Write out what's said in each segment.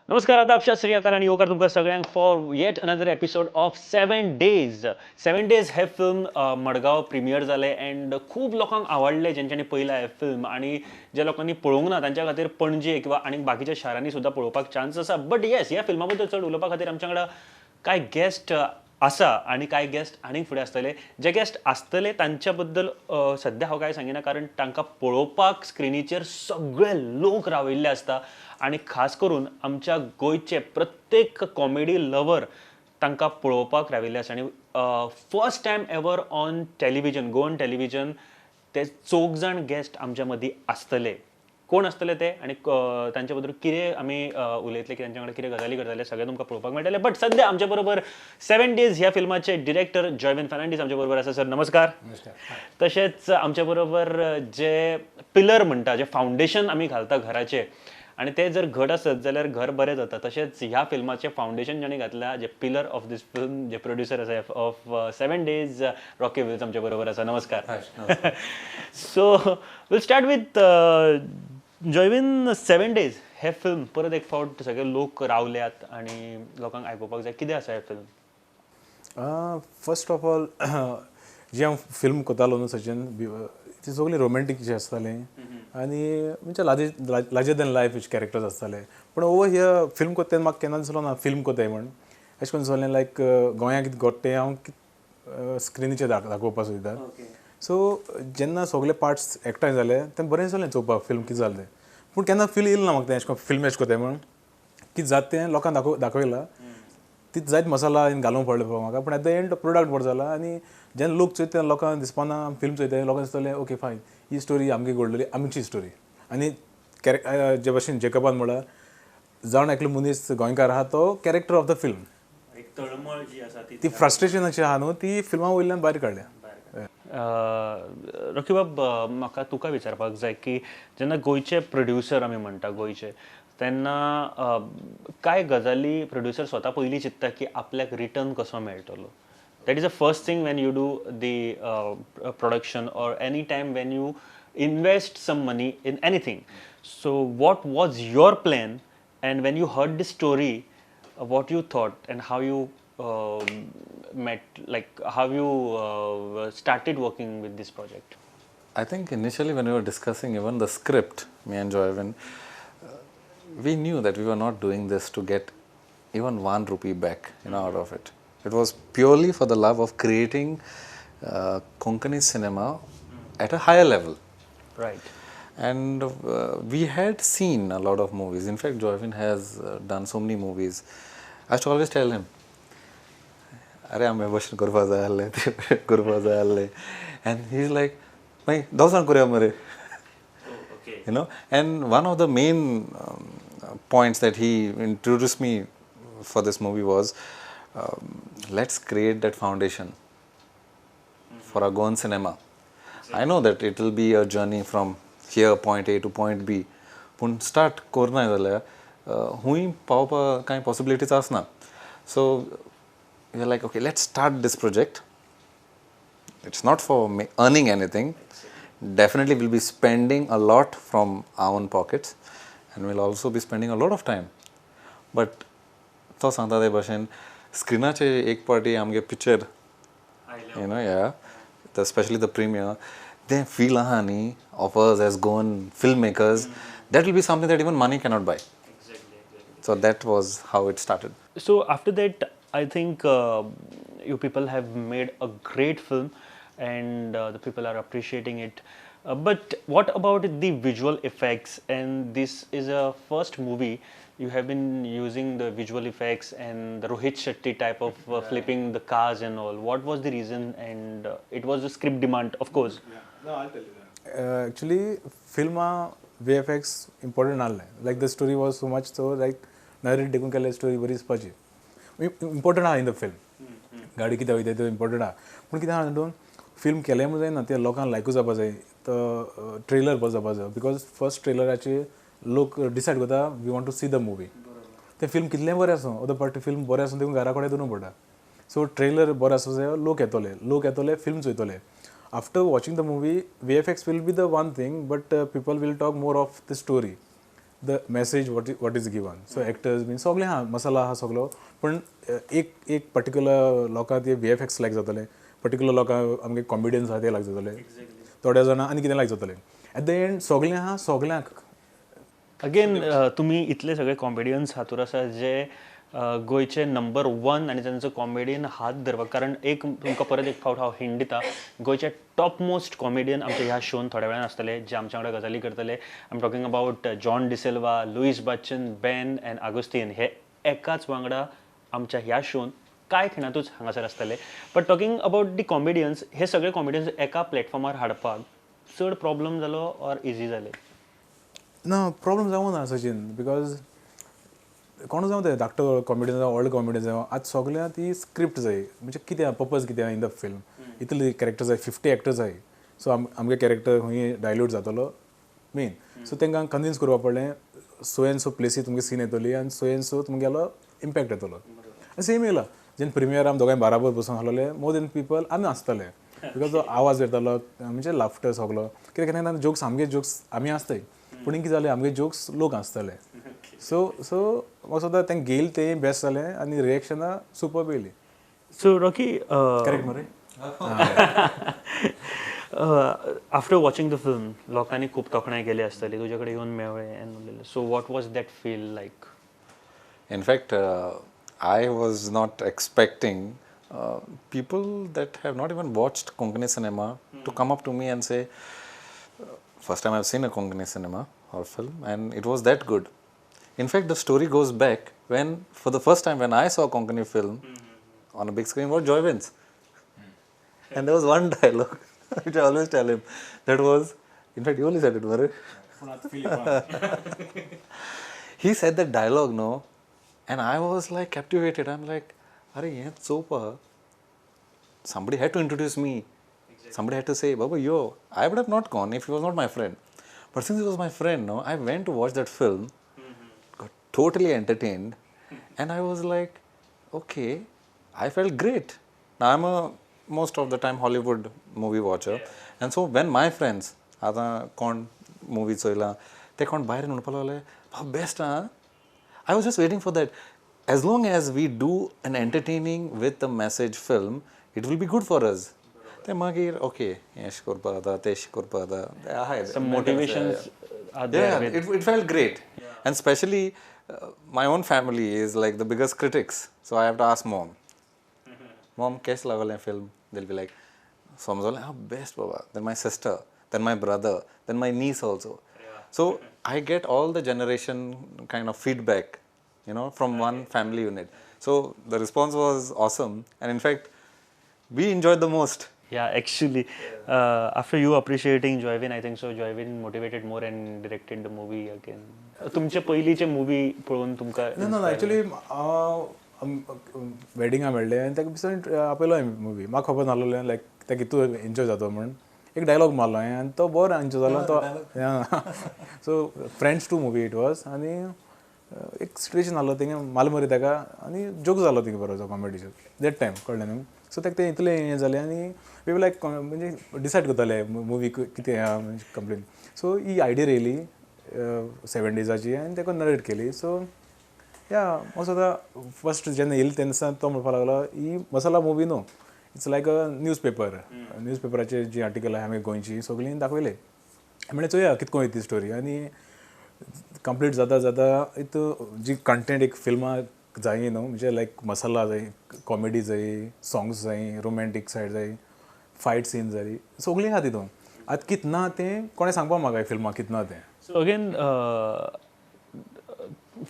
नमस्कार, आदाब, सत श्री अकाल आनी येवकार तुमकां सगळ्यांक for yet another episode of 7 Days. 7 Days hey film Madgaon premier जालें एंड खूब लोकांक आवडलें जेंच्यांनी पळयलां हें फिल्म आनी ज्या लोकांनी पळोवंक ना तांच्या खातीर पणजे किंवा आनी बाकीच्या शारांनी सुद्दां पळोवपाक चान्स आसा. बट येस, ह्या फिल्मा बद्दल चड उलोवपा खातीर आमच्या वांगडा कांय गेस्ट आसा आनी कांय गेस्ट आनीक फुडें आसतले. जे गेस्ट आसतले तांच्या बद्दल सद्या हांव कांय सांगिना, कारण तांकां पळोवपाक स्क्रिनीचेर सगळे लोक राविल्ले आसता आनी खास करून आमच्या गोंयचे प्रत्येक कॉमेडी लवर तांकां पळोवपाक राविल्ले आसा. आनी first time ever on television, Goan television, ते चौग जाण गेस्ट आमच्या मदीं आसतले. कोण आसतले ते आनी तांच्या बद्दल कितें आमी उलयतले की तांच्या वांगडा कितें गजाली करतले, सगळें तुमकां पळोवपाक मेळटलें. बट सद्या आमच्या बरोबर 7 डेज ह्या फिल्माचे डिरेक्टर जॉयविन फर्नांडीस आमच्या बरोबर आसा. सर, नमस्कार. तशेंच आमच्या बरोबर जे पिलर म्हणटा, जे फावंडेशन आमी घालता घराचे आनी ते जर घट आसत जाल्यार घर बरें जाता, तशेंच ह्या फिल्माचें फावंडेशन जाणें घातलां, जे pillar of these film, J producer आसा ऑफ 7 डेज, रॉकी विल्स आमच्या बरोबर आसा. नमस्कार. So we'll start with Joyvin. 7 Days hey film परत एक फावट सगळे लोक रावल्यात आनी लोकांक आयकुपाक जाय, कितें आसा हें फिल्म? फर्स्ट ऑफ ऑल, जी हांव फिल्म करतालो न्हू सचिन, ती सगळी रोमॅन्टीक जी आसताली आनी म्हणजे लार्जर दॅन लायफ कॅरेक्टर्स आसताले. पूण ओवर here film करता तेन्ना म्हाका केन्ना दिसलो ना फिल्म करताय म्हण. अशें करून दिसलें लायक गोंयांत कितें घडटा तें हांव स्क्रिनीचेर दाखोवपाक सोदता. सो जेन्ना सगळे पार्ट्स एकठांय जाले तेन्ना बरें दिसलें चोवपाक फिल्म कितें जालें तें. पूण केन्ना फील येयलें ना म्हाका तें अशें करून फिल्म अशें करताय म्हण. कितें जाता तें लोकांक दाखयलां, तित जायत मसाला घालूंक पडलो पळय म्हाका. पूण एट the and product बरो जाला आनी जेन्ना लोक चोयता तेन्ना लोकांक दिसपाना फिल्म चोयता, लोकांक दिसतलें ओके फायन, ही स्टोरी आमगे घडलेली, आमची स्टोरी. आनी जे भशेन जेकबान म्हळां, जावन एकलो मनीस गोंयकार आहा तो कॅरेक्टर ऑफ the film. एक तळमळ जी आसा ती. ती फ्रस्ट्रेशनाची आहा न्हू, ती फिल्मा वयल्यान भायर काडल्या. रॉकीबाब, म्हाका तुका विचारपाक जाय की जेन्ना गोंयचे प्रोड्युसर आमी म्हणटा गोंयचे, तेन्ना कांय गजाली प्रोड्युसर स्वता पयलीं चिंत्ता की आपल्याक रिटर्न कसो मेळटलो. That is a first thing when you do the production or any time when you invest some money in anything. So what was your plan, and when you heard the story, what you thought and how you met, like how you started working with this project? I think initially when we were discussing even the script, me and Joyvin, we knew that we were not doing this to get even 1 rupee back out of it. It was purely for the love of creating Konkani cinema at a higher level. And we had seen a lot of movies. In fact, Joyvin has done so many movies. I used to always tell him, "अरे, आमी भशेन करपा जाय आहलें, ते करपा जाय आहलें." And he is like, "मागीर दोगां करया मरे." And one of the main points that he introduced me for this movie was, let's create that foundation for our Goan cinema. I know that it will be a journey from here, point A to point B, पूण start करना जाल्यार हुंय पावपा कांय possibilities आसना. So we are like, okay, let's start this project. It's not for earning anything. Definitely we'll be spending a lot from our own pockets and we'll also be spending a lot of time. But तो सांगता ते भशेन स्क्रिनाचेर एक पावटी आमगे picture yeah, especially the premiere, they feel आहा न्ही of us as Goan filmmakers, that will be something that even money cannot buy. So that was how it started. So after that, I think you people have made a great film, and the people are appreciating it. But what about the visual effects? And this is a first movie you have been using the visual effects and the Rohit Shetty type of flipping the cars and all. What was the reason? And it was a script demand, of course. No, I'll tell you that. Actually, फिल्मा VFX important नासलें. Like, the story was so much, so like narrate देखून केल्ले story बरी दिसपाची important आहा in the film. गाडी कितें वयता त्यो इम्पॉर्टंट आहा. पूण कितें आहा हितून, फिल्म केलें म्हूण जायना, तें लोकांक लायकूय जावपा जाय, तो ट्रेलर बरो जावपा जाय, because first ट्रेलराचेर लोक डिसायड करता, we want to see the movie. तें फिल्म कितलें बरें आसूं, अदर पार्टी फिल्म बरें आसूं, देखून घरा कडेन दवरूंक पडटा. सो ट्रेलर बरो आसूं जाय, लोक येतले, लोक येतले, film चोयतले. After watching the movie, VFX will be the one thing, but people will talk more of the story. the message what is given. So actors बीन सगळें आहा, मसाला आहा सगलो, पूण एक एक पर्टिक्युलर लोकांक ते व्ही एफ एक्स लायक जातले, पर्टिक्युलर लोकांक आमगे कॉमेडियन्स आहा ते लायक जातले, थोड्या जाणां आनी कितें लायक जातलें. एट the and सगळें आहा सगळ्यांक. अगेन तुमी इतले सगळे कॉमेडियन्स हातूर आसा जे गोंयचे नंबर 1 आनी तांचो कॉमेडियन हात धरपाक, कारण एक तुमकां परत एक फावट हांव हिंट दिता, गोंयचे टॉप मोस्ट कॉमेडियन आमच्या ह्या शोन थोड्या वेळान आसतले जे आमच्या वांगडा गजाली करतले. I am talking about John D'Silva, Luis Bachchan, Ben and Agostinho हे एकाच वांगडा आमच्या ह्या शोन कांय खिणांतूच हांगासर आसतले. But talking about the comedians, हे सगळे कॉमेडियन्स एका प्लॅटफॉर्मार हाडपाक चड प्रॉब्लम जालो ऑर इजी जालें? ना, प्रॉब्लम जावं ना सचिन, because कोण जावं ते धाकटो कॉमेडियन जावं व्हडलो कॉमेडियन जावं, आतां सगळ्यां ती स्क्रिप्ट जाय, म्हणजे कितें पर्पज कितें इन the film, इतले कॅरेक्टर जाय, 50 एक्टर्स जाय, सो आमगे कॅरेक्टर खंय डायल्यूट जातलो मेन. सो तांकां कन्विन्स करपा पडलें सो एन सो प्लेसी तुमगे सीन येतली आनी सो एन सो तुमगेलो इम्पॅक्ट येतलो. सेम येयला जेन्ना प्रिमियर आमी दोगांय बाराबर बसून आसलेले, मोर देन पिपल आमी आसतले, because तो आवाज येतालो म्हणजे लाफ्टर सगलो, कित्याक केन्ना केन्ना जोक्स आमगे जोक्स आमी आसताय, पूण कितें जालें आमगे जोक्स लोक आसतले. सो सो म्हाका सुद्दां तें घेयल तें बेस्ट जालें आनी रिएक्शनां सुपर येयलीं. सो रॉकी, करेक्ट मरे? आफ्टर वॉचिंग the film लोकांनी खूब तोखणाय केली आसतली, तुजे कडेन येवन मेळ्ळे आनी उलयले, so what was that feel like? In fact I was not expecting people that have not even watched Konkani cinema to come up to me and say, first time I have seen a Konkani cinema or film and it was that good. In fact, the story goes back when, for the first time when I saw Konkani film on a big screen was Joyvin's. And there was one dialogue which I always tell him, that was, in fact, you only said it, Varun. He said that dialogue, no? And I was like captivated. I'm like, Arey, ye chopa. Somebody had to introduce me. Exactly. Somebody had to say, Baba, yo, I would have not gone if he was not my friend. But since he was my friend, no, I went to watch that film, got totally entertained, and I was like, okay, I felt great. Now I'm a most of the time Hollywood movie watcher, and so when my friends, आता कोण movie चोयला, ते कोण भायर म्हणपाक लागले, best ah. I was just waiting for that. As long as we do an entertaining with a message film, it will be good for us. ते मागीर okay, हें करपाक जाता, तें करपाक जाता. Some motivations are there. Yeah, it felt great. Yeah. And especially my own family is like the biggest critics. So I have to ask mom. Mom, कैसे लागले film? They'll be like, समजले, ah, best baba. Then my sister, then my brother, then my niece also. Yeah. So I get all the generation kind of feedback, you know, from one family unit. So the response was awesome, and in fact, we enjoyed the most. Yeah, actually, after you appreciating Joyvin, I think so Joyvin motivated more and directed the movie again. तुमचे पहिलीचे movie पळोवन तुमका? No, actually, वेडिंगा मेळ्ळे आनी ताका बिसान आपयलो हांवें movie, म्हाका खबर नासलें लायक ताका कितू एन्जॉय जाता म्हूण. एक डायलॉग मारलो हांवें आनी तो बरो एन्जॉय जालो तो. So Friends 2 movie it was, आनी एक सिट्युएशन आसलो थिंगा माल मरे ताका आनी जोक जालो थिंगा बरो कॉमेडीचो that time, कळ्ळें न्हू. सो ताका तें इतलें हें जालें आनी वी लायक म्हणजे डिसायड करताले मुवी कितें आहा म्हणजे कंप्लीट. सो ही आयडिया येयली 7 डेजाची आनी ताका नरेट केली. सो या म्हाका सुद्दां फर्स्ट जेन्ना येयली तेन्ना तो म्हणपाक लागलो, ही मसाला मुवी न्हू, it's like a newspaper. News पेपराचेर जी आर्टिकल आहा आमी गोंयची सगळीं दाखयली. म्हणलें चोया कितको येता ती स्टोरी, आनी कंप्लीट जाता जाता इत जी कंटेंट एक फिल्मां जाय न्हू, म्हणजे लायक मसाला जाय, कॉमेडी जाय, सॉंग्स जाय, रोमॅन्टीक सायड जाय, फायट सीन जाय, सगळीं आहा तितून. आतां कित ना तें कोणें सांगपा म्हाका फिल्मां कित ना तें. सो अगेन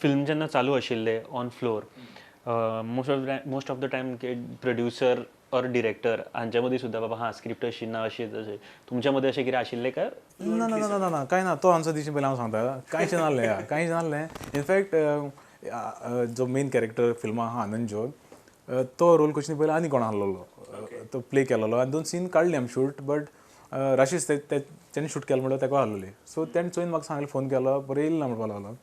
फिल्म जेन्ना चालू आशिल्लें on floor, most of the time producer or director हांच्या मदीं सुद्दां बाबा हां स्क्रिप्ट अशी ना अशी तशें, तुमच्या मदीं अशें कितें आशिल्लें काय? ना ना ना ना कांय ना. तो आमचो दिशी पयलीं हांव सांगता, कांयच नासलें, कांयच नासलें. इनफॅक्ट जो मेन कॅरेक्टर फिल्मा आहा आनंद जोग, तो रोल करचे पयलीं आनी कोण आसलेलो तो प्ले केलेलो आनी 2 सीन काडले आमी शूट, बट राशीस तेणें शूट केलो म्हणल्यार ताका आहलोली. सो तेणें चोयन म्हाका सांगलें, फोन केलो, बरें येयलें ना म्हणपाक लागलो.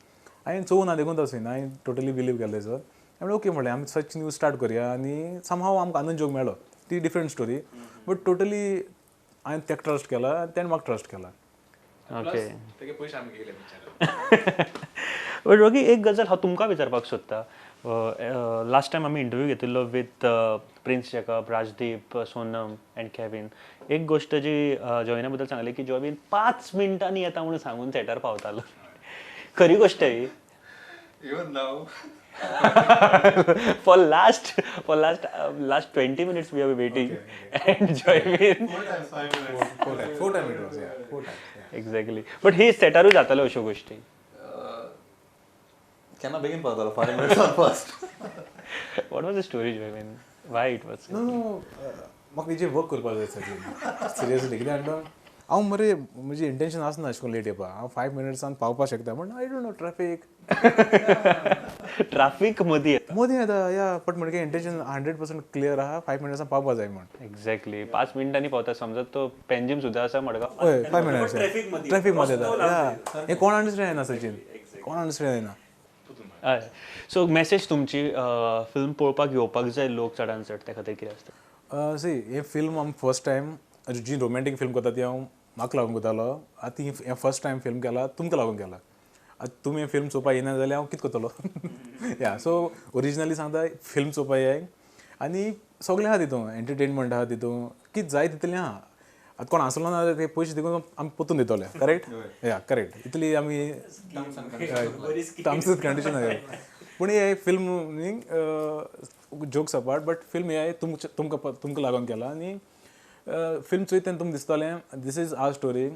हांवें चोवूं ना देखून तो सीन हांवें टोटली बिलीव केलें तेजो. हांवें ओके म्हणलें, आमी सच न्यूज स्टार्ट करया आनी समहाव आमकां आनंद जोग मेळ्ळो. ती डिफरंट स्टोरी, बट टोटली हांवें ताका ट्रस्ट केला, तेणें म्हाका ट्रस्ट केला. ओके. तेगे पयशे आमी घेयले पिक्चराक. बट रॉकी, एक गजाल हांव तुमकां विचारपाक सोदता. लास्ट टायम आमी इंटरव्यू घेतिल्लो with Prince Jacob, Rajdeep, Sonam and Kevin. एक गोश्ट जी जॉयना बद्दल सांगली की जॉयवीन 5 मिनटांनी येता म्हणून सांगून सेटार पावतालो. खरी गोश्ट ही? Even now. For last 20 minutes we are waiting and Joyvin 4 time it was, yeah, 4 times. Exactly. But ही सेटारूय जाताल्यो अश्यो गोश्टी. केन्ना बेगीन पावतालो, 5 minutes on first. What was the story, Joyvin? Why it was? No, म्हाका तेजेर वर्क करपाक जाय सचिन, सिरियसली. कित्याक म्हणटा, हांव मरे म्हजी इंटेन्शन आसना अशें करून लेट येवपा. हांव 5 मिनट्सान पावपाक शकता, पण I don't know traffic. Traffic मदीं येता. मदीं येता, या. बट म्हगे इंटेन्शन 100% क्लियर आहा, 5 मिनट्सान पावपा जाय म्हण. एक्झॅक्टली. 5 मिनटांनी पावता. समजा तो पेंजीम सुद्दां आसा मडगांव. हय, 5 मिनट्स ट्रॅफीक मदीं येता. या, हें कोण अंडरस्टँड जायना सचिन, कोण अंडरस्टँड जायना. हय. सो मॅसेज तुमची, फिल्म पळोवपाक येवपाक जाय लोक चडान चड, त्या खातीर कितें आसता? सी, हें फिल्म आमी फर्स्ट टायम जी रोमॅन्टीक फिल्म करता ती हांव म्हाका लागून करतालो. आतां हें फर्स्ट टायम फिल्म केला तुमकां लागून केला. आतां तुमी हें फिल्म चोवपाक येना जाल्यार हांव कितें करतलो? या, सो ओरिजिनली सांगता, फिल्म चोवपाक येयाय. आनी सगळें आहा तितून, एंटरटेनमेंट आहा तितून, कितें जाय तितलें आहा. आतां कोण आसलो ना जाल्यार ते पयशे दिवन आमी परतून दितले. करेक्ट? या, करेक्ट. इतली आमी टर्म्स एंड कंडिशन आहा. पूण हे फिल्म न्ही, जोक्स अपार्ट, बट फिल्म हे तुमकां लागून केला. आनी फिल्म चोयता तेन्ना तुमकां दिसतलें this is our story.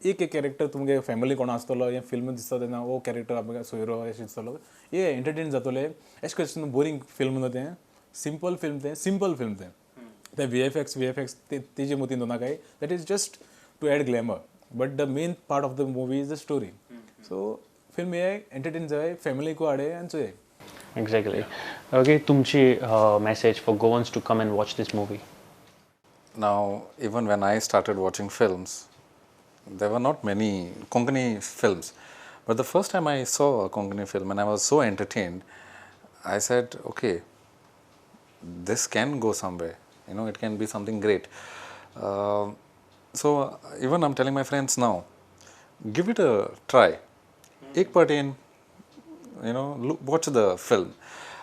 एक एक कॅरेक्टर तुमगे फॅमिली कोण आसतलो, हें फिल्म दिसता तेन्ना हो कॅरेक्टर आमकां सोयरो अशें दिसतलो, हे एंटरटेन जातले. अशें कशें बोरींग फिल्म न्हू तें, सिंपल फिल्म तें, सिंपल फिल्म तें. तें VFX तेजे मतीन दवरनाकाय, that is just to add glamour, but the main part of the movie is the story. So film hey entertain जाय, फॅमिलीकू हाडे आनी चोय. एक्झॅक्टली. ओके, तुमची message for Goans to come and watch this movie? Now, even when I started watching films, there were not many Konkani films. But the first time I saw a Konkani film and I was so entertained, I said, okay, this can go somewhere. You know, it can be something great. So even I'm telling my friends now, give it a try. Ek part in, you know, look, watch the film.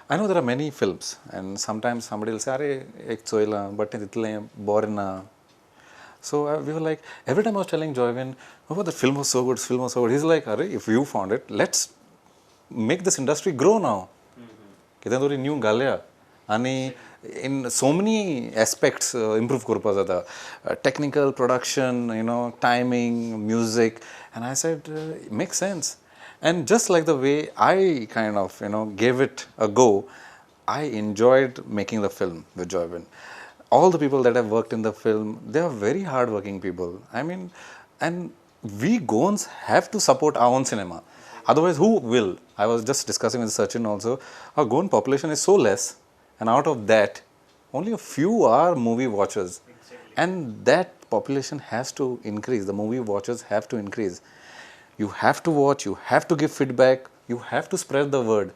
I know there are many films and sometimes somebody will say, "Arey, ek choila, but itle boring na." So we were like, every time I was telling Joyvin, oh, the film was so good, film was so good. He's like, "Arey, if you found it, let's make this industry grow now." कितें तरी new घालया आनी in so many aspects improve करपा जाता, technical, production, you know, timing, music. And I said, make sense. And just like the way I kind of, you know, gave it a go, I enjoyed making the film with Joyvin. All the people that have worked in the film, they are very hardworking people. I mean, and we Goans have to support our own cinema. Otherwise, who will? I was just discussing with Sachin also, our Goan population is so less, and out of that, only a few are movie watchers. Exactly. And that population has to increase. The movie watchers have to increase. You have to watch, you have to give feedback, you have to spread the word.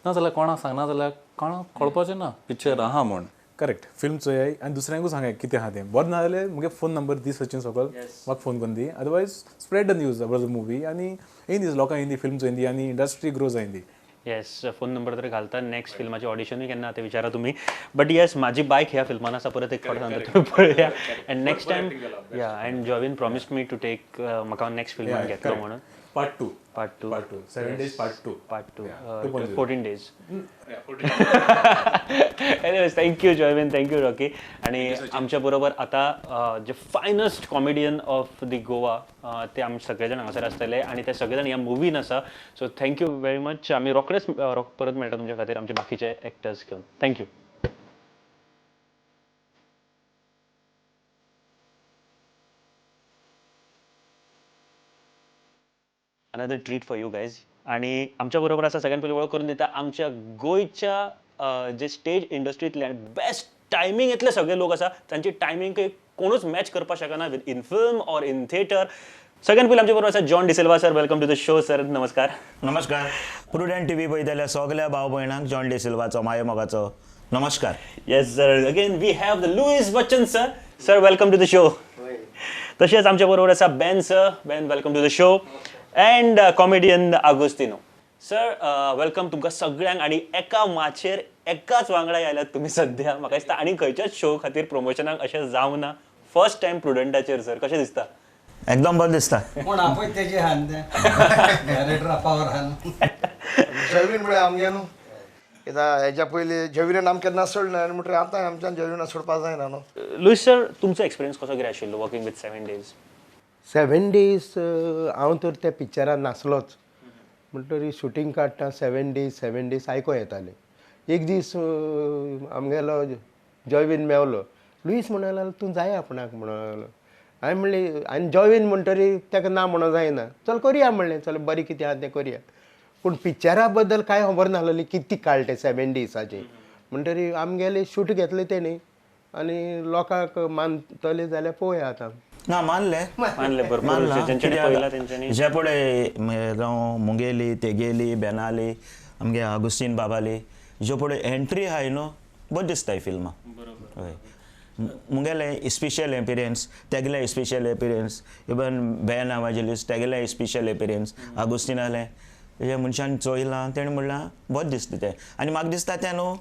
ना जाल्यार कोणाक सांगना जाल्यार कोणाक कळपाचें ना picture आहा म्हूण. करेक्ट. फिल्म चोयाय आनी दुसऱ्यांकूय सांगाय कितें आहा तें. बरें ना जाल्यार मुगे फोन नंबर दी सचिन सकल, म्हाका फोन करून दी. Otherwise spread the news about the movie आनी येयंदी लोकांक, येयंदी फिल्म चोयंदी आनी इंडस्ट्री ग्रो जायंदी. येस, फोन नंबर तर घालता. नेक्स्ट फिल्माची ऑडिशनूय केन्ना ते विचारा तुमी. बट येस, माझी बायक ह्या फिल्मान आसा, परत एक फावट सांगता, तुमी पळया. And next time, yeah, and Joyvin promised me to take म्हाका नेक्स्ट फिल्मान घेतलो म्हणून. Part 2. Part 2. Part 2. 7 days part 2. Part 2. 14 days. Anyways, thank you Joyvin, thank you Rocky. आणि आमच्या बरोबर आता जे finest comedian of the Goa, ते आमी सगळे जाण हांगासर आसतले आनी ते सगळे जाण ह्या मुवीन आसा. So thank you very much. आमी रोखडेच परत मेळटा तुमच्या खातीर आमचे बाकीचे एक्टर्स घेवन. Thank you. Another treat for you guys. आणि आमच्या बरोबर आसा, सगळ्यान पयलीं वळख करून दिता, आमच्या गोंयच्या जे स्टेज इंडस्ट्रींतल्यान बेस्ट टायमींग येतले सगळे लोक आसा, तांची टायमींग कोणूच मॅच करपाक शकना in film or in theatre. सगळ्यान पयलीं आमच्या बरोबर आसा John D'Silva sir. Welcome to the show sir. नमस्कार. नमस्कार. प्रुडंट टीव्ही पळयतल्या सगळ्या भाव भयणांक जॉन डिसिल्वाचो मायो मोगाचो नमस्कार. Yes sir. Again we have the Louis Bachchan sir. Sir, welcome to the show. तशेंच आमच्या बरोबर आसा Ben sir. Ben, welcome to the show. And comedian Agostinho sir, welcome तुमकां सगळ्यांक. आनी एका माचयेर एकाच वांगडा आयल्यात तुमी सद्या. म्हाका दिसता आनी खंयच्याच शो खातीर प्रमोशनाक अशें जावना. फर्स्ट टायम प्रुडंटाचेर सर, कशें दिसता? एकदम बरें दिसता. कोण आपय तेजे आहा न्ही तें डायरेक्टर पावर आहा न्हू. जवीन म्हळ्यार आमगे न्हू कित्याक हेज्या पयलीं जवीनान आमकां केन्ना सोडना आनी म्हणटकीर आतां आमच्यान जवीना सोडपा जायना न्हू. लुईस सर, तुमचो एक्सपिरियन्स कसो कितें आशिल्लो वर्किंग विथ 7 days? 7 days हांव तर त्या पिक्चरान नासलोच. म्हणटरी शुटींग काडटा 7 days 7 days आयको येतालें. एक दीस आमगेलो जॉयवीन मेवलो. लुईस म्हणूंक लागलो, तूं जाय आपणाक म्हणूंक लागलो. हांवें म्हणलें, आनी जॉयवीन म्हणटरी ताका ना म्हणूंक जायना, चल करुया म्हणलें. चल बरें, कितें आहा तें करुया. पूण पिक्चरा बद्दल कांय खबर नासलेली, कितें काडलें तें 7 डेजाचें. म्हणटरी आमगेलें शूट घेतलें तेणी आनी लोकांक मानतले जाल्यार पळोवया आतां. ना, मानले. मानले भरपूर. मानला. जेंच्यांनी पळयला तेंच्यांनी. जे पळय जावं मुगेली, तेगेली, बेनाली, आमगे आगुस्तीन बाबाली ज्यो पळय एंट्री आहाय न्हू, बरें दिसताय फिल्मां. हय, मुगेलें स्पेशल एपिरियन्स, तेगेलें स्पेशल एपिरियन्स, इवन बेन एवांजेलिस्ट तेगेलें स्पेशल एपिरियन्स, आगुस्तीनालें, हें मनशान चोयलां तेणें म्हणलां बरें दिसता तें. आनी म्हाका दिसता तें न्हू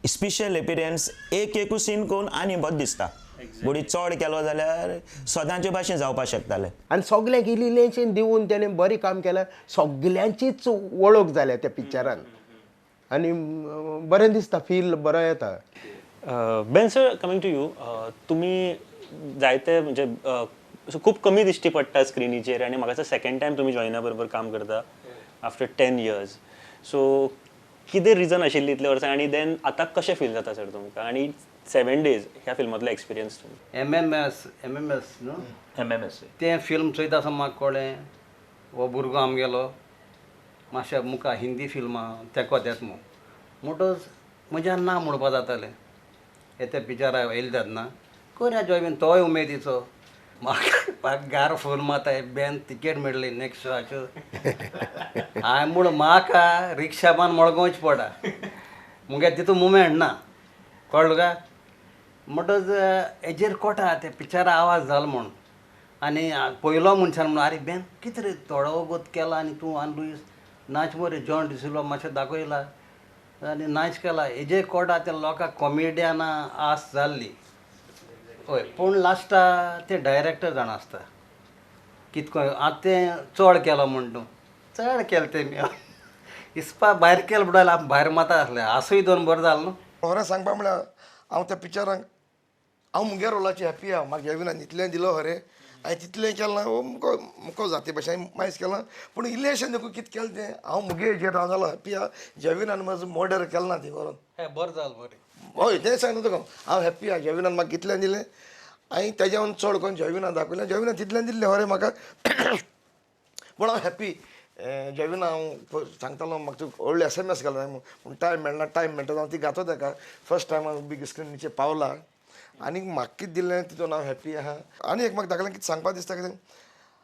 स्पेशल एपिरियन्स एक एकूच सीन करून आनी बरें दिसता. बडी चड केलो जाल्यार सदांचे भाशेन जावपाक शकतालें. आनी सगल्यांक इल्लें इल्लेंशें दिवन तेणें बरें काम केलें. सगल्यांचीच वळख जाल्या त्या पिक्चरान आनी बरें दिसता, फील बरो येता. Ben sir, coming to you. तुमी जायते म्हणजे असो खूब कमी दिश्टी पडटा स्क्रिनीचेर आनी म्हाका दिसता सेकंड टायम तुमी जॉयना बरोबर काम करता आफ्टर 10 इयर्स. सो कितें रिजन आशिल्ली इतले वर्सां आनी देन आतां कशें फील जाता सर तुमकां आनी 7 डेज ह्या फिल्मांतलो एक्सपिरियन्स तुमकां? एमएमएस, एमएमएस न्हू? एमएमएस. तें फिल्म चोयता आसतना म्हाका कळ्ळें हो भुरगो आमगेलो मातशें मुखार हिंदी फिल्मां तेंको येत म्हूण. म्हणटच म्हज्यान ना म्हणपा जातालें. हे ते पिक्चराक येयले तेन्ना करया जॉयवीन, तोय उमेदीचो. म्हाका म्हाका घार फोन मारता, बेन तिकेट मेळ्ळी नेक्स्ट शोआच्यो. हांवें म्हूण म्हाका रिक्षा बांद मडगांवच पडा, मुगे तितू मुवमेंट ना, कळ्ळें तुका? म्हणटच हेजेर कोटा ते पिक्चरा आवाज जालो म्हूण आनी पयलो मनशान म्हणून, आरे बेन कितें रे, थोडो वगत केला आनी तूं आनी लुईस नाच मरे. जॉन डिसिल्वा मातशें दाखयला आनी नाच केला. हेजेर कोटा त्या लोकांक कॉमेडियना आस जाल्ली. हय, पूण लास्टा ते डायरेक्टर जाणा आसता कितको. आतां तें चड केलो म्हण तूं चड केलें तेमी इसपा भायर केलें म्हणल्यार आमी भायर माता आसलें आसूय दोन बरें जालें न्हू. खरें सांगपा म्हळ्यार हांव त्या पिक्चराक हांव मुगे रोलाची हॅप्पी आहा. म्हाका जेविनान इतलें दिलो खरें, हांवें तितलें केलां. हो मुको मुको जाती भाशेन मायज केलां, पूण इल्लेंशें न्हू कितें केलें तें हांव मुगे हेजेर हांव जालो हॅप्पी आहा. जेविनान म्हजो मर्डर केलें ना ती करून. हें बरें जालें, बरें. हय, तें सांगता तुका, हांव हॅप्पी आहा. जेविनान म्हाका कितलें दिलें, हांवें तेज्याहून चड करून जेविना दाखयलें. जेविना तितलें दिल्लें खरें म्हाका, पूण हांव हॅप्पी. जेविना हांव सांगतालो, म्हाका तूं व्हडले एसएमएस घालता पूण टायम मेळना, टायम मेळटा हांव ती घातो ताका. फर्स्ट टायम हांव बीग स्क्रिनीचेर पावला आनी म्हाका कितें दिलें तितून हांव हॅप्पी आहा. आनी एक म्हाका दाखयलें, कितें सांगपा दिसता, कितें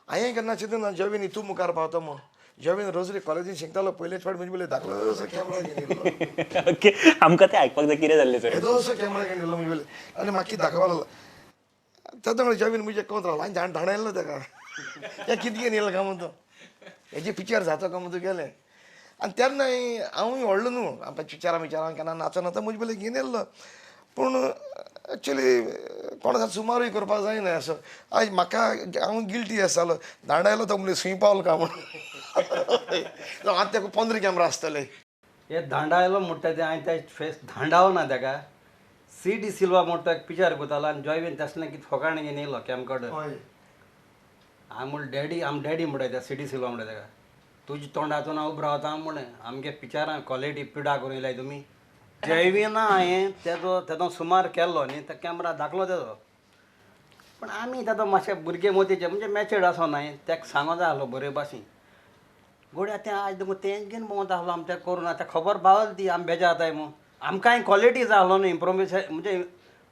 हांवें केन्ना चिंतून जेवीन हितू मुखार पावता म्हूण. जेवीन रोजरी कॉलेजीन शिकतालो पयलेच फावट म्हणजे पयलीं धाकलोसो कॅमेरा घेवन येयल्लो. ओके, आमकां तें आयकपाक जाय, कितें जाल्लें सर? येदोसो कॅमेरा घेवन येयल्लो म्हणजे पयलीं आनी म्हाका कितें दाखोवपा लागलो. तेन्ना म्हणलें जेवीन म्हणजे कोण रावलो, हांवें धाणायल्लो ताका, हें कितें घेवन येयलो काय म्हूण तूं, हेजे पिक्चर जाता काय म्हूण तूं गेलें. आनी तेन्ना हांवूय व्हडलो न्हू, आमकां पिक्चरां बिक्चरां केन्ना नाचना तर म्हजे पयलीं घेवन येयल्लो. पूण एक्चुली कोणा सुमारूय करपाक जायना असो. आयज म्हाका हांव गिल्टी आसतालो, दांडायलो तो म्हणलें सुंय पावलो काय म्हूण. आतां ताका 15 कॅमरा आसतले. हे धांडायलो म्हणटा तें हांवें ते फेस धांडावो ना ताका. सी डी सिल्वा म्हणटा एक पिक्चर करतालो आनी जॉयवीन तसलें कितें फोकाण घेवन येयलो कॅमकॉर्डर. हांवें म्हणलें डॅडी, आम डॅडी म्हणटा त्या सी डी सिल्वा म्हणटा ताका, तुज्या तोंडाचो हांव उबो रावता म्हणलें, आमगे पिक्चरां क्वॉलिटी पिडा करून येयलाय तुमी. जयविना हांवें तेजो तेदो सुमार केल्लो न्ही, तो कॅमरा धाकलो तेजो, पूण आमी तेदो मातशे भुरगे मोतीचे म्हणजे मॅच्युर्ड आसो न्हय, तेका सांगो जाय आसलो बरे भाशेन. गोड्या तें आयज देखून तेंच घेवन भोंवता आसलो. आमी तें करूं ना, तें खबर पावल ती आमी बेजार जाताय म्हूण. आमकांय क्वॉलिटी जाय आसलो न्हू, इम्प्रोवेशन म्हणजे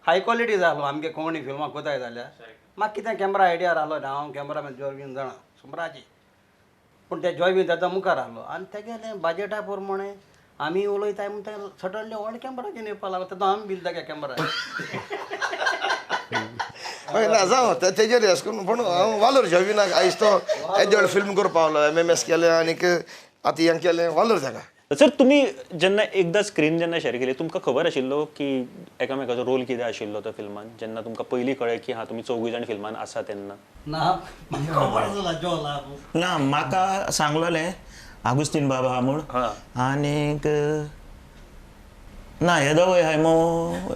हाय क्वॉलिटी जाय आसलो. आमगे कोंकणी फिल्मां कोताय जाल्यार म्हाका कितें कॅमरा आयडिया आसलो ना. हांव कॅमरामॅन जॉयवीन जाणा सुमराची, पूण ते जॉयवीन तेजो मुखार आसलो आनी तेगेलें बजटा प्रमाणे आमी उलयताय म्हूण ते सडनली व्हड कॅमरा घेवन येवपा लागलो. तेदो आमी बील तेगे कॅमरा. हय ना जावं तेजेर अशें करून. पूण हांव वालोर जॉयविनाक आयज तो येदे व्हडलो फिल्म करपाक पावलो, एमएमएस केलें आनीक आतां हें केलें, वालोर ताका. सर तुमी जेन्ना एकदां स्क्रीन जेन्ना शेअर केली तुमकां खबर आशिल्लो की एकामेकाचो रोल कितें आशिल्लो तो फिल्मान, जेन्ना तुमकां पयलीं कळ्ळें की हां तुमी चौगूय जाण फिल्मान आसा तेन्ना? ना म्हाका खबर आसला जोला. ना म्हाका सांगलोलें आगुस्तीन बाबा म्हूण आनीक ना हे दोगूय हाय मो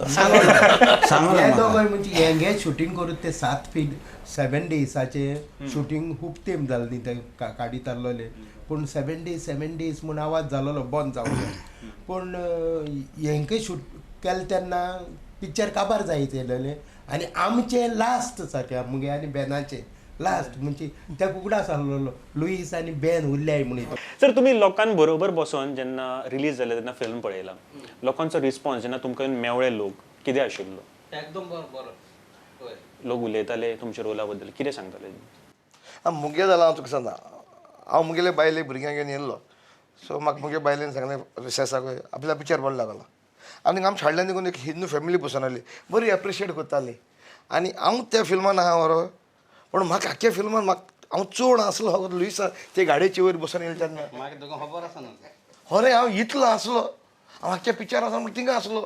सांगलो. हे दोगूय म्हणजे हेंगे शुटींग करून ते 7 फीट 7 डेजाचे शुटींग खूब तेंप जालें न्ही ते काडीत आहलोले, पूण 7 डेज 7 डेज म्हूण आवाज जालोलो बंद जावलो. पूण हेंके शूट केलें तेन्ना पिक्चर काबार जायत येयलेलें आनी आमचें लास्ट सारकें मुगे आनी बेनाचें लास्ट म्हणजे त्या उगडास आहलोलो लुईस आनी बेन उरल्याय म्हूण. सर तुमी लोकां बरोबर बसोन जेन्ना रिलीज जालें तेन्ना फिल्म पळयला, लोकांचो रिस्पॉन्स जेन्ना तुमकां मेवळे लोक कितें आशिल्लो? एकदम बरो बरो लोक उलयताले तुमच्या रोला बद्दल कितें सांगताले? मुगे जालां हांव तुका सांगता, हांव मुगेले बायले भुरग्यांक घेवन येयल्लो, सो म्हाका मुगे बायलेन सांगलें रिसेसाक आपल्या पिक्चर बरो लागलो आनी आमच्या हाडल्यान देखून एक हिंदू फॅमिली बसून आसली, बरी एप्रिशिएट करताली. आनी हांव त्या फिल्मान आहा बरो, पूण म्हाका आख्ख्या फिल्मान म्हाका हांव चड आसलो फकत लुईसा ते गाडयेचे वयर बसून येयले तेन्ना म्हाका तुका खबर आसा न्हू. हय हांव इतलो आसलो, हांव आख्ख्या पिक्चर आसा म्हण थिंगा आसलो.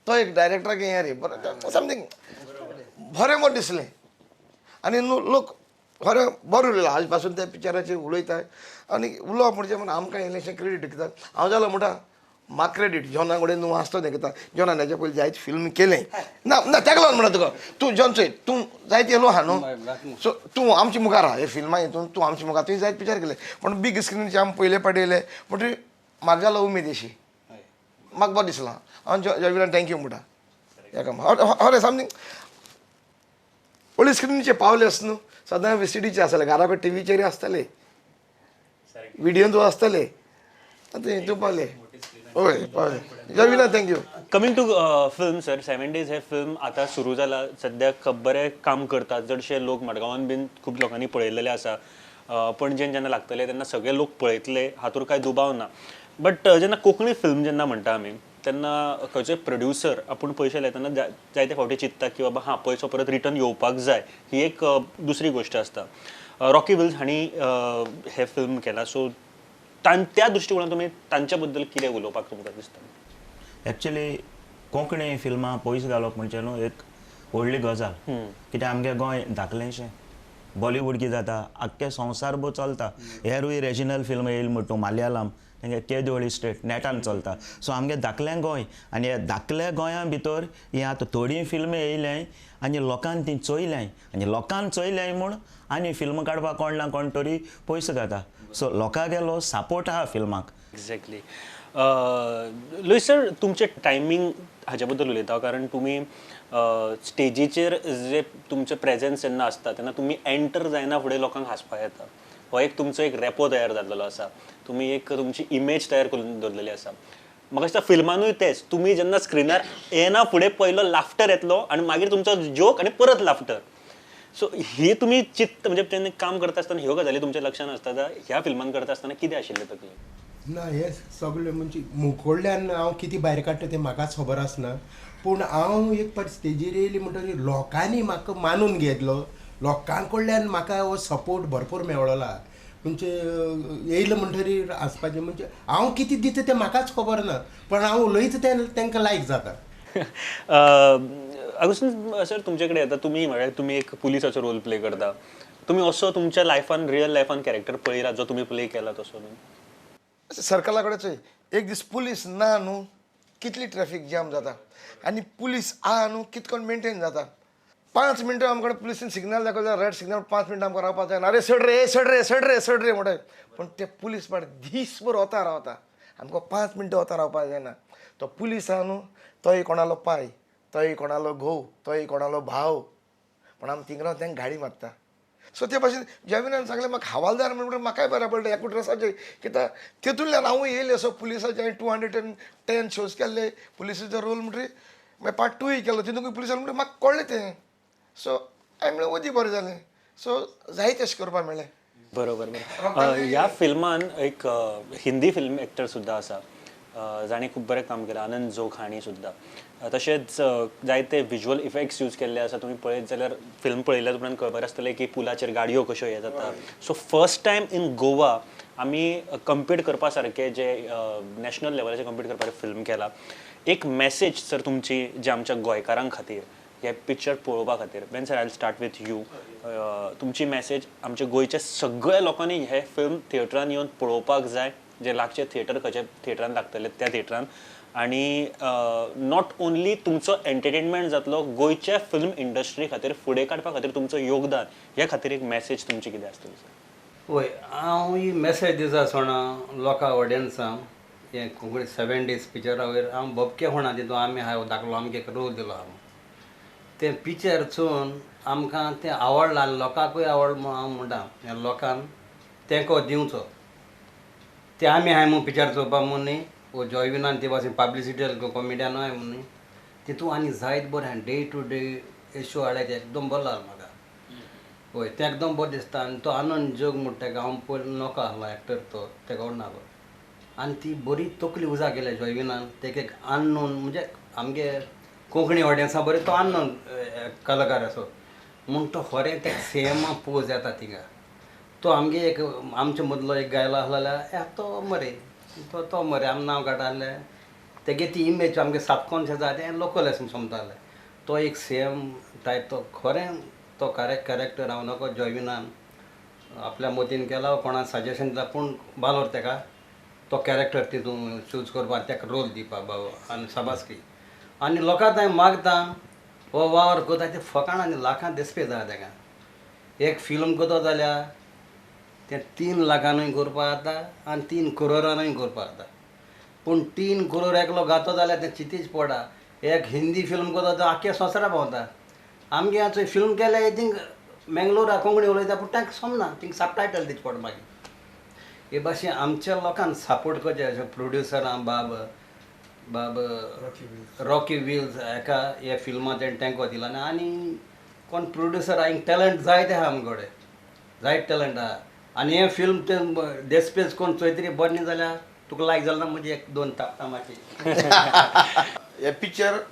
तो एक डायरेक्टराक हें रे बरें समथींग बरें म्हण दिसलें आनी न्हू लोक बरें बरें उलयला आज पासून त्या पिक्चराचेर उलयता. आनी उलोवप म्हणजे म्हण आमकां इल्लेशें क्रेडीट कित्याक हांव जालो म्हणटा म्हाका क्रेडीट जॉना कडेन न्हू आसतो तें कित्याक जॉनान हेच्या पयलीं जायते फिल्म केलें ना ना तेका लागून म्हणटा तुका तूं जॉन चोय तूं जायते येयलो आहा न्हू, सो तूं आमचे मुखार आहा हे फिल्मां हितून तूं आमचे मुखार तुवें जायते पिक्चर केले, पूण बीग स्क्रिनीचेर आमी पयले पाटी येयले म्हणटकीर म्हाका जालो उमेद अशी म्हाका बरें दिसलां. हांव जॉयविनाक thank you म्हणटा हेका हय समथींग व्हडले स्क्रिनीचेर पावले आस न्हू, सदां विसिडीचे आसताले घरा कडेन टिवीचेर आसताले विडियोन तूं आसताले आतां हितून पावले. हय पावले जॉयविना thank you. Coming to film sir, 7 days हे फिल्म आतां सुरू जाला, सद्याक बरें काम करता, चडशे लोक मडगांवान बीन खूब लोकांनी पळयलेले आसा, पणजेन जेन्ना लागतले तेन्ना सगळे लोक पळयतले हातूर कांय दुबाव ना. बट जेन्ना कोंकणी फिल्म जेन्ना म्हणटा आमी तेन्ना खंयचोय प्रोड्युसर आपूण पयशे लायतना जायते फावटी चिंतता की बाबा हां पयसो परत रिटर्न येवपाक जाय, ही एक दुसरी गोश्ट आसता. रॉकी विल्स हांणी हें फिल्म केलां, सो त्या दृश्टिकोणान तुमी तांच्या बद्दल कितें उलोवपाक तुमकां दिसता? एक्चुली कोंकणी फिल्मां पयस घालप म्हणजे न्हू एक व्हडली गजाल, कित्याक आमगे गोंय धाकलेंशें, बॉलिवूड कितें जाता आख्खे संवसार भर चलता, हेरूय रेजिनल फिल्म येयल म्हण तूं मालयालम तेंगे केदोळी स्टेट नेटान चलता. सो आमगे धाकलें गोंय आनी ह्या धाकल्या गोंया भितर ही आतां थोडीं फिल्मां येयल्याय आनी लोकान ती चोयल्याय आनी लोकान चोयल्याय म्हूण आनी फिल्म काडपाक कोण ना कोण तरी पयसो घाता. सो लोकांगेलो सपोर्ट आहा फिल्माक. एक्झॅक्टली. लुईस सर तुमचें टायमींग हाजे बद्दल उलयता, कारण तुमी स्टेजीचेर जे तुमचें प्रेजेन्स जेन्ना आसता तेन्ना तुमी एंटर जायना फुडें लोकांक हांसपाक येता, हो एक तुमचो एक रेपो तयार जाल्लो आसा, तुमी एक तुमची इमेज तयार करून दवरलेली आसा. म्हाका दिसता फिल्मानूय तेंच, तुमी जेन्ना स्क्रिनार येना फुडें पयलो लाफ्टर येतलो आनी मागीर तुमचो जोक आनी परत लाफ्टर. सो ही तुमी चित्त म्हणजे तेन्ना काम करता आसतना ह्यो गजाली तुमच्या लक्षांत आसता, ह्या फिल्मान करता आसतना कितें आशिल्लें तकलेन? ना हे सगळें म्हणजे मुकोडल्यान हांव कितें भायर काडटा तें म्हाकाच खबर आसना, पूण हांव एक पाट स्टेजीर येयली म्हणटकीर लोकांनी म्हाका मानून घेतलो, लोकां कडल्यान म्हाका हो सपोर्ट भरपूर मेळोला. म्हणजे येयलें म्हणटकीर हांसपाचें म्हणजे हांव कितें दिता तें म्हाकाच खबर ना, पण हांव उलयता तें तांकां लायक जाता. आगुस्तीन सर तुमचे कडेन येता, तुमी म्हळ्यार तुमी एक पुलिसाचो रोल प्ले करता, तुमी असो तुमच्या लायफान रियल लायफान कॅरेक्टर पळयला जो तुमी प्ले केला तसो? सर्कला कडेन चोय एक दीस पुलीस ना न्हू कितली ट्रॅफीक जॅम जाता आनी पुलीस आहा न्हू कितकोन मेनटेन जाता. 5 मिनटां आमकां पुलिसीन सिग्नल दाखयल्यार रेड सिग्नल 5 मिनटां आमकां रावपाक जायना, अरे सड रे सड रे सड रे सड रे म्हणटा, पूण ते पुलीस पाट दीसभर वता रावता, आमकां 5 मिनटां वता रावपाक जायना. तो पुलीस आहा न्हू तोय कोणालो पाय, तोय कोणालो घोव, तोय कोणालो भाव, पूण आमी थिंग रावन तांकां गाडी मारता. सो ते भाशेन जॉयविनान सांगलें म्हाका हवालदार म्हणून म्हाकाय बरें पडलें एकू ड्रेसाचेर, कित्याक तितूंतल्यान हांवूय येयलें. सो पुलिसाचे हांवें 210 शोज केल्ले पुलिसाचो रोल म्हणटकीर मागीर पार्ट 2 केलो, तितूंत पुलिसान म्हणटकीर म्हाका कळ्ळें तें. सो हांवें म्हणलें वदी बरें जालें, सो जायते तशें करपाक मेळ्ळें. बरोबर. ह्या फिल्मान एक हिंदी फिल्म एक्टर सुद्दां आसा, जाणें खूब बरें काम केलां, आनंद जोग हांणी सुद्दां. तशेंच जायते विज्युअल इफेक्ट्स यूज केल्ले आसा. तुमी पळयत जाल्यार फिल्म पळयल्या उपरांत खबर आसतलें की पुलाचेर गाडयो कश्यो हे जाता. So first time in Goa आमी कंपीट करपा सारकें जे नॅशनल लेवलाचेर कंपीट करपाचें फिल्म केलां. एक मॅसेज सर तुमची जे आमच्या गोंयकारां खातीर हे पिक्चर पळोवपा खातीर. Ben sir, I start with you. तुमची मॅसेज आमच्या गोंयच्या सगळ्या लोकांनी हे फिल्म थिएटरान येवन पळोवपाक जाय, जे लागचे थिएटर खंयच्या थिएटरान लागतले त्या थिएटरान, आनी not only तुमचो एंटरटेनमेंट जातलो, गोंयच्या फिल्म इंडस्ट्री खातीर फुडें काडपा खातीर तुमचो योगदान ह्या खातीर एक मॅसेज तुमची कितें आसतली सर? वय, हांव ही मॅसेज दिता सोणा लोकां ऑडियन्सांक, हें कोंकणी 7 डेज पिक्चरा वयर हांव भोपके होणा तितून आमी हांव धाकलो आमगे एक रोल दिलो हांव. तें पिक्चर चोवन आमकां तें आवडलां आनी लोकांकूय आवड म्हूण हांव म्हणटा, ह्या लोकांक तेंको दिवचो. ते आमी हांवें म्हूण पिक्चर चोवपाक म्हूण न्ही, वो जॉयविनान ते पासून पब्लिसिटी कॉमेडियन हांवें म्हूण न्ही, तितून आनी जायत बरें डे टू डे इशू हाडले ते एकदम बरो लागलो म्हाका. वय, तें एकदम बरें दिसता. आनी तो आनंद जोग म्हणटा तेका हांव पयलीं नोको आहलो एक्टर, तो तेका आवडनालो. आनी ती बरी तकली उजा केल्या जॉयविनान, तेका एक अननोन म्हणजे आमगे कोंकणी ऑडियन्सा बरें तो अननोन कलाकार असो म्हूण तो खरें तेका सेम पोज येता थिंगा. तो आमगे एक आमचे मदलो एक गायलो आसलो जाल्यार तो मरे तो तो मरे आम नांव काडटा आसलें, तेगे ती इमेज आमगे सबकॉन्शियस जाता तें लोकल अशें समजतालें. तो एक सेम टायप तो खरें तो कॅरेक्टर हांव नको जॉयविनान आपल्या मतीन केला, कोणा सजेशन दिला पूण बालोर तेका तो कॅरेक्टर तितून चूज करपाक तेका रोल दिवपाक बाबा आनी शाबासकी. आनी लोकां हांवें मागता हो वावर करता ते फकाणां आनी लाखां दिसपी जाय तेका. एक फिल्म करता जाल्यार तें 3 लाखानूय करपाक जाता आनी 3 करोरानूय करपाक जाता, पूण 3 करोड एकलो घातो जाल्यार तें चिंतीच पडा. एक हिंदी फिल्म करता तो आख्ख्या संवसारा भोंवता. आमगे आतां फिल्म केल्यार थिंग मेंगलोरा कोंकणी उलयता पूण तांकां समना, थिंग सबटायटल दिवचें पडटा मागीर. हे भाशेन आमच्या लोकांक सपोर्ट करचें अशें प्रोड्युसरां बाब बाब रॉकी विल्स हेका ह्या फिल्मां तेणें तेंको दिला. आनी कोण प्रोड्युसर हांगा टॅलंट जायते आहा आमचे कडेन, जायते टॅलंट आहा. आनी हें फिल्म तें देसपेस कोण चोयतरी बरें न्ही जाल्यार तुका लायक जालें ना म्हणजे 1-2 थापटां मारची. हें पिक्चर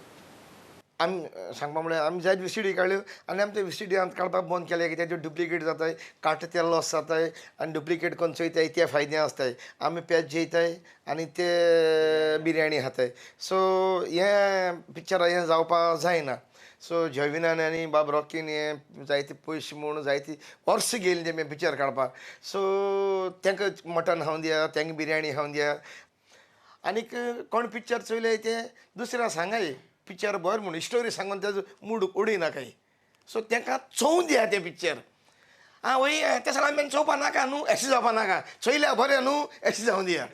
आमी सांगपा म्हळ्यार आमी जायत VCD काडल्यो आनी आमी ते VCD काडपाक बंद केलें कित्याक त्यो डुप्लिकेट जाताय, काट ते लॉस जाताय आनी डुप्लिकेट कोन्न चोयताय ते फायदे आसताय. आमी पेज जेयताय आनी ते बिरयाणी खाताय. सो हें पिक्चर हें जावपाक जायना. सो जॉयविनान आनी बाब रॉकीन हें जायते पयशे म्हूण जायती वर्सां गेलीं तेमी पिक्चर काडपाक. सो तांकां मटन खावन दिया, तांकां बिरयाणी खावन दिया. आनीक कोण पिक्चर चोयलें तें दुसऱ्या सांगाय पिक्चर बरें म्हूण स्टोरी सांगून तेजो मूड उडयनाकाय. सो तांकां चोवन दिया तें पिक्चर. आं वय तें सगळें आमी चोवपा नाका न्हू, अशें जावपा नाका, चोयल्या बरें न्हू अशें जावन दिया.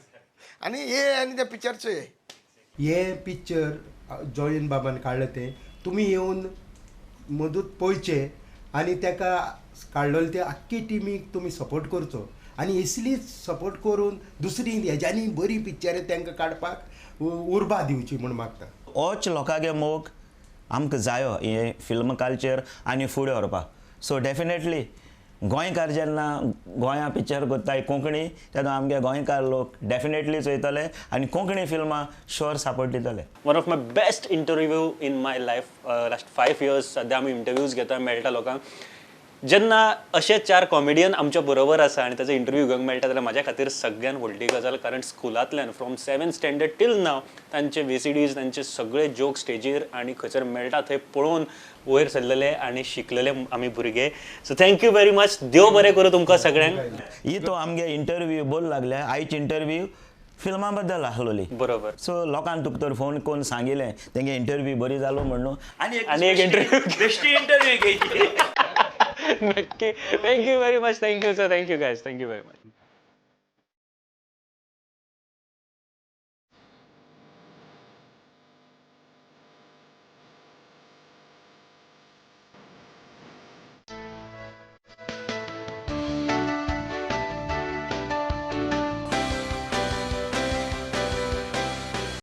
आनी हे आनी तें पिक्चर चोय. हें पिक्चर जॉयन बाबान काडलें तें तुमी येवन मदूत पळोवचें आनी तेका काडलेलें ते आख्खी टिमीक तुमी सपोर्ट करचो आनी इसलीच सपोर्ट करून दुसरी हेज्यानी बरी पिक्चरां तांकां काडपाक उर्बा दिवची म्हूण मागता. ओच लोकांगे मोग आमकां जायो हे फिल्म कल्चर आनी फुडें व्हरपाक. सो डेफिनेटली गोंयकार जेन्ना गोंया पिक्चर करताय कोंकणी तेन्ना आमगे गोंयकार लोक डेफिनेटली चोयतले आनी कोंकणी फिल्मां शुअर सपोर्ट दितले. One of my best interview in my life last 5 years सद्या आमी इंटरव्यूज घेता मेळटा लोकांक. जेन्ना अशे 4 कॉमेडियन आमच्या बरोबर आसा आनी ताचो इंटरव्यू घेवंक मेळटा जाल्यार म्हाज्या खातीर सगळ्यान व्हडली गजाल, कारण स्कुलांतल्यान फ्रॉम 7th standard till नाव तांचे VCDs तांचे सगळे जोक स्टेजीर आनी खंयसर मेळटा थंय पळोवन वयर सरलेले आनी शिकलेले आमी भुरगे. So thank you very much. देव बरें करूं तुमकां सगळ्यांक. ही तो आमगे इंटरव्यू बोल लागले आयची इंटरव्यू फिल्मा बद्दल आसलोली. बरोबर. सो लोकांक तुका तर फोन करून सांगिलें तेंगे इंटरव्यू बरी जालो म्हणून आनी एक इंटरव्यू बेश्टी इंटरव्यू घेयची. नक्की. Thank you very much. Thank you sir. Thank you guys. Thank you very much.